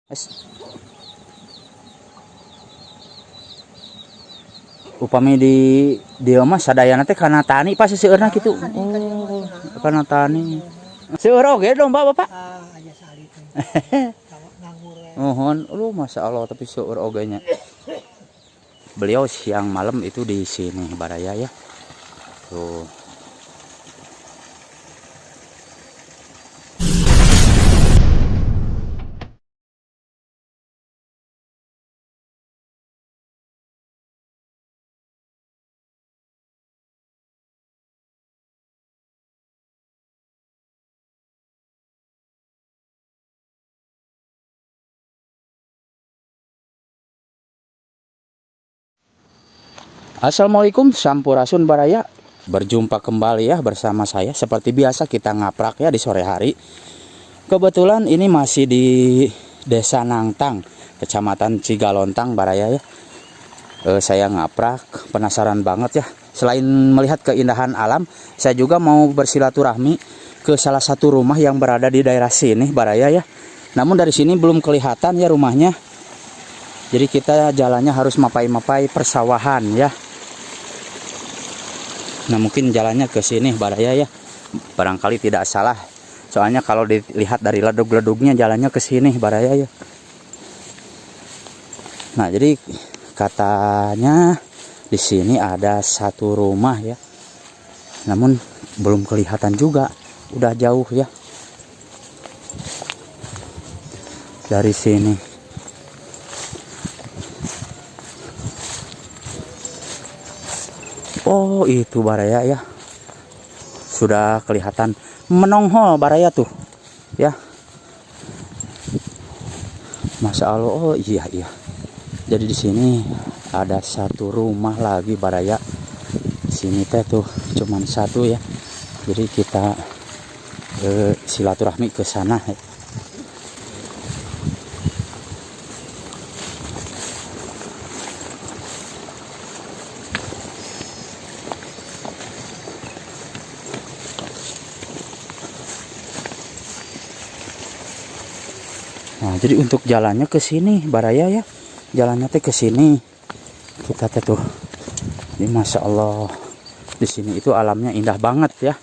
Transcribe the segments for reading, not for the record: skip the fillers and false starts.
Es. Upami di dieu mah sadayana teh kana tani pas seueurna kitu. Oh, kana tani. Seueur oge domba Bapak. Ah, aya sali teh. Nganggur we. Mohon, lu Masya Allah, tapi seueur oge nya. Beliau siang malam itu di sini baraya ya. Tuh. Assalamualaikum Sampurasun baraya. Berjumpa kembali ya bersama saya. Seperti biasa kita ngaprak ya di sore hari. Kebetulan ini masih di Desa Nangtang, Kecamatan Cigalontang baraya ya. Saya ngaprak, penasaran banget ya. Selain melihat keindahan alam, saya juga mau bersilaturahmi ke salah satu rumah yang berada di daerah sini baraya ya. Namun dari sini belum kelihatan ya rumahnya. Jadi kita jalannya harus mapai-mapai persawahan ya. Nah mungkin jalannya ke sini baraya ya. Barangkali tidak salah. Soalnya kalau dilihat dari ledug-ledugnya jalannya ke sini baraya ya. Nah jadi katanya di sini ada satu rumah ya. Namun belum kelihatan juga. Udah jauh ya dari sini. Oh itu baraya ya. Sudah kelihatan menonghol baraya tuh ya. Masya Allah. Oh iya iya. Jadi di sini ada satu rumah lagi baraya. Di sini teh tuh cuman satu ya. Jadi kita silaturahmi ke sana ya. Nah, jadi untuk jalannya ke sini baraya ya. Jalannya teh ke sini. Kita teh tuh. Ini Masya Allah. Di sini itu alamnya indah banget ya.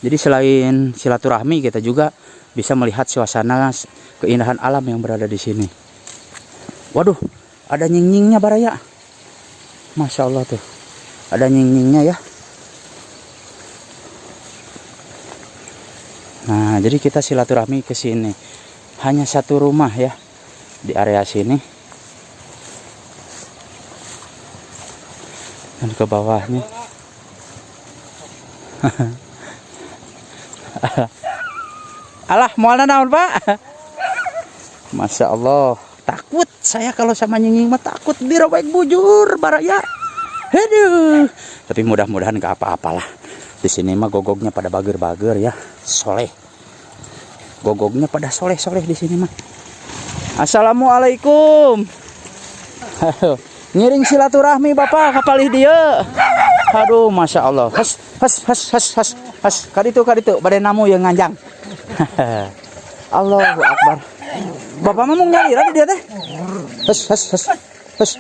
Jadi selain silaturahmi kita juga bisa melihat suasana keindahan alam yang berada di sini. Waduh, ada nying-nyingnya baraya. Masya Allah tuh. Ada nying-nyingnya ya. Nah, jadi kita silaturahmi ke sini. Hanya satu rumah ya di area sini. Dan ke bawahnya. Alah, moal naon, Pak? Masya Allah, takut saya kalau sama nying-nying mah takut dirobek bujur baraya. Aduh. Tapi mudah-mudahan gak apa-apalah. Di sini mah gogognya pada bager-bager ya, soleh. Gogognya pada soleh-soleh di sini mah. Assalamualaikum. Ngiring silaturahmi Bapak kapalih dieu. Aduh, Masya Allah. Has, has, has, has, has, has. Kaditu, kaditu. Bade namu yang nganjang. Allahu Akbar. Bapak mah mau nyalira di dia teh. Has, has, has, has.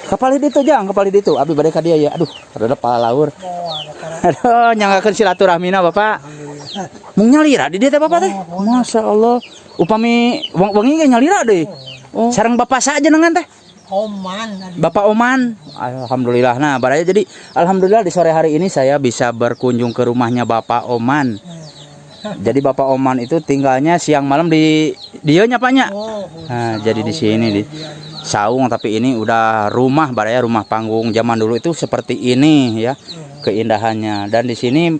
Kapalih ditu jang, kapalih ditu. Abi bade ka dieu ya. Aduh, rada palaur. Aduh, nyanggakeun silaturahmina Bapak. Mung nyalira di dieu teh Bapak teh. Masya Allah. Upami wengi ge nyalira deui. Oh, sareng Bapak saja dengan teh. Oman. Bapak Oman. Alhamdulillah. Nah, baraya jadi alhamdulillah di sore hari ini saya bisa berkunjung ke rumahnya Bapak Oman. Jadi Bapak Oman itu tinggalnya siang malam di dieu nya Pak nya. Oh, Nah, jadi di sini di saung, tapi ini udah rumah baraya, rumah panggung zaman dulu itu seperti ini ya keindahannya. Dan di sini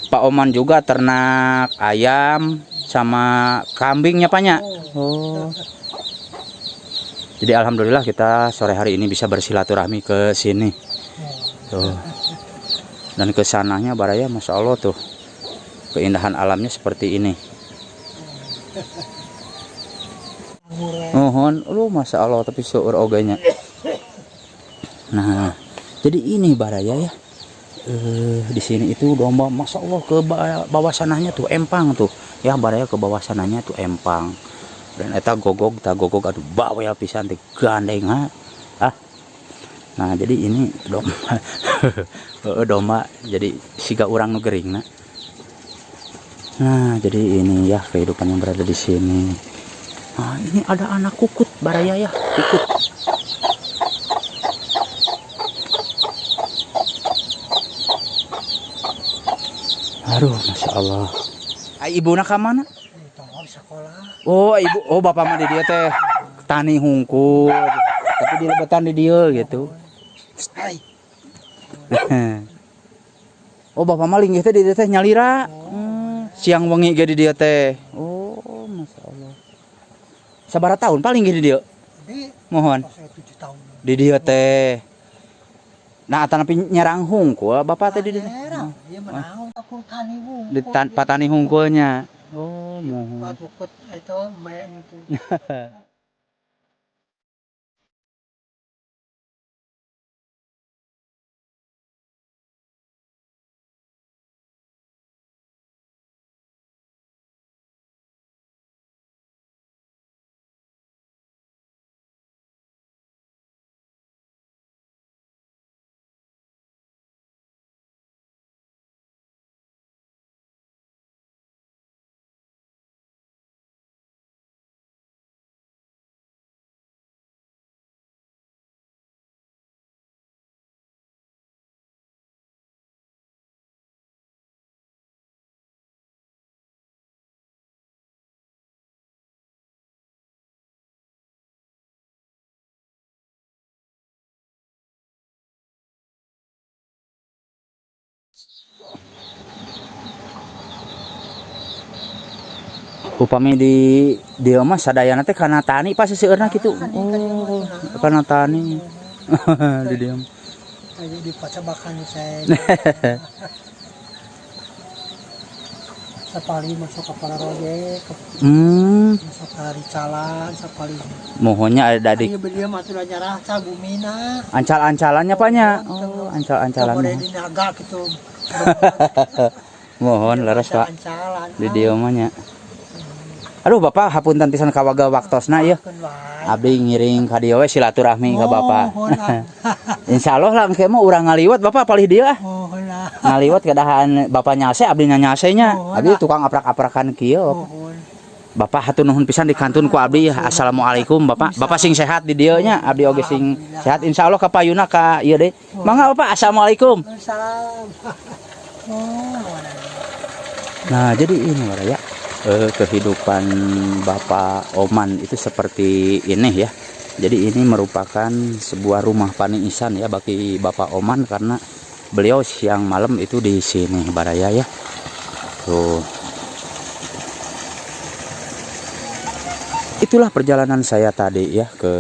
Pak Oman juga ternak ayam sama kambingnya Pak nya. Oh. Jadi alhamdulillah kita sore hari ini bisa bersilaturahmi ke sini. Tuh. Dan ke sananya baraya Masya Allah tuh. Keindahan alamnya seperti ini. Mohon, lu Masya Allah, tapi seueur oge nya. Nah, jadi ini baraya ya. Di sini itu domba, Masya Allah, ke bawah sananya tuh empang tuh. Ya baraya ke bawah sananya tuh empang. Dan eta gogog tah, gogog, aduh, bawel pisan teh, gandeng ha. Ah. Nah, jadi ini domba. Heeh, domba jadi siga urang nu gering. Nah, jadi ini ya kehidupan yang berada di sini. Nah, ini ada anak kukut, baraya ya, kukut. Aduh, masya Allah. Ai ibuna ka mana? Di tongol sekolah. Oh, ibu, oh, bapak mah di dieu teh tani hungkul. Tapi di lebetan di dieu gitu. Hai. Oh, bapak mah linggih teh di dieu teh nyalira. Siang wengi ge di dieu teh. Oh, masya Allah. Sabaraha tahun paling di dieu? Di Mohon. pas saya 7 tahun. Di dieu teh. Nah, atanapi nyerang hungkul bapak teh di dieu. Nyerang, ieu menaun aku tani wungkul. Di patani hungkulnya. Oh, mohon. Pat bukut itu me itu. Upami di dieu mah sadayana teh kana tani pas seueurna kitu. Tani, ka dieu mah Oh, kunaon. kana tani. Di dieu mah. Kayak di pacabakan saya. Sapali masuk ke Palaroge, ke masuk ke Ricalan, sapali. Mohonnya ada di Ayo beliau mah atuh nyarah ca bumina. Ancal-ancalannya Pak nya. Oh, ancal-ancalan. Boleh di naga gitu. Mohon leres Pak. Ancalan. Di dieu mah nya. Aduh, Bapak, hapunten pisan kawaga waktosna ieu. Abdi ngiring ka dieu we silaturahmi ka Bapak. Mohon lah. Insyaallah lah engke mah urang ngaliwat Bapak palih dieu ah. Mohon lah. Ngaliwat kedahan Bapak nyase, abdi nyase nya. Mohon Abdi lah. tukang aprak-aprakan kieu. Bapak. Mohon. Bapak hatur nuhun pisan dikantun ku abdi ya. Assalamualaikum Bapak. Bapak sing sehat di dieu nya, abdi oge sing sehat insyaallah ka payuna ka ieu deui. Mangga Bapak, assalamualaikum. Salam. Oh, Nah, jadi ini Wara ya. Kehidupan Bapak Oman itu seperti ini ya. Jadi ini merupakan sebuah rumah paniisan ya bagi Bapak Oman karena beliau siang malam itu di sini baraya ya. Tuh. Itulah perjalanan saya tadi ya ke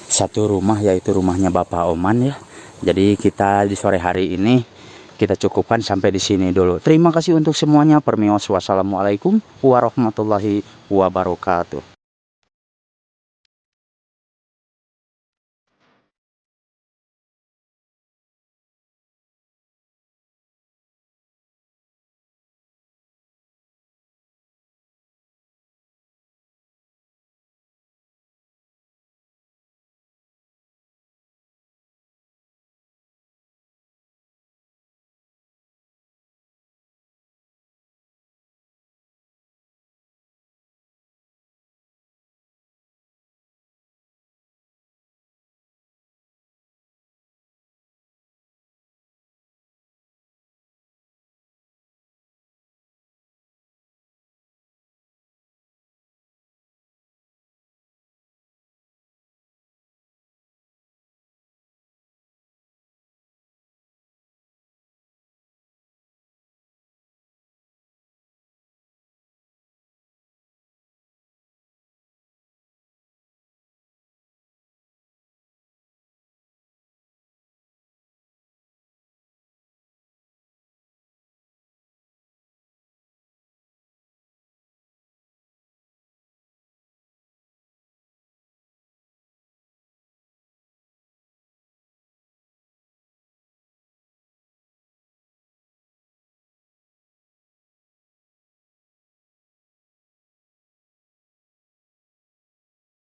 satu rumah, yaitu rumahnya Bapak Oman ya. Jadi kita di sore hari ini kita cukupkan sampai di sini dulu. Terima kasih untuk semuanya. Permios, wassalamualaikum warahmatullahi wabarakatuh.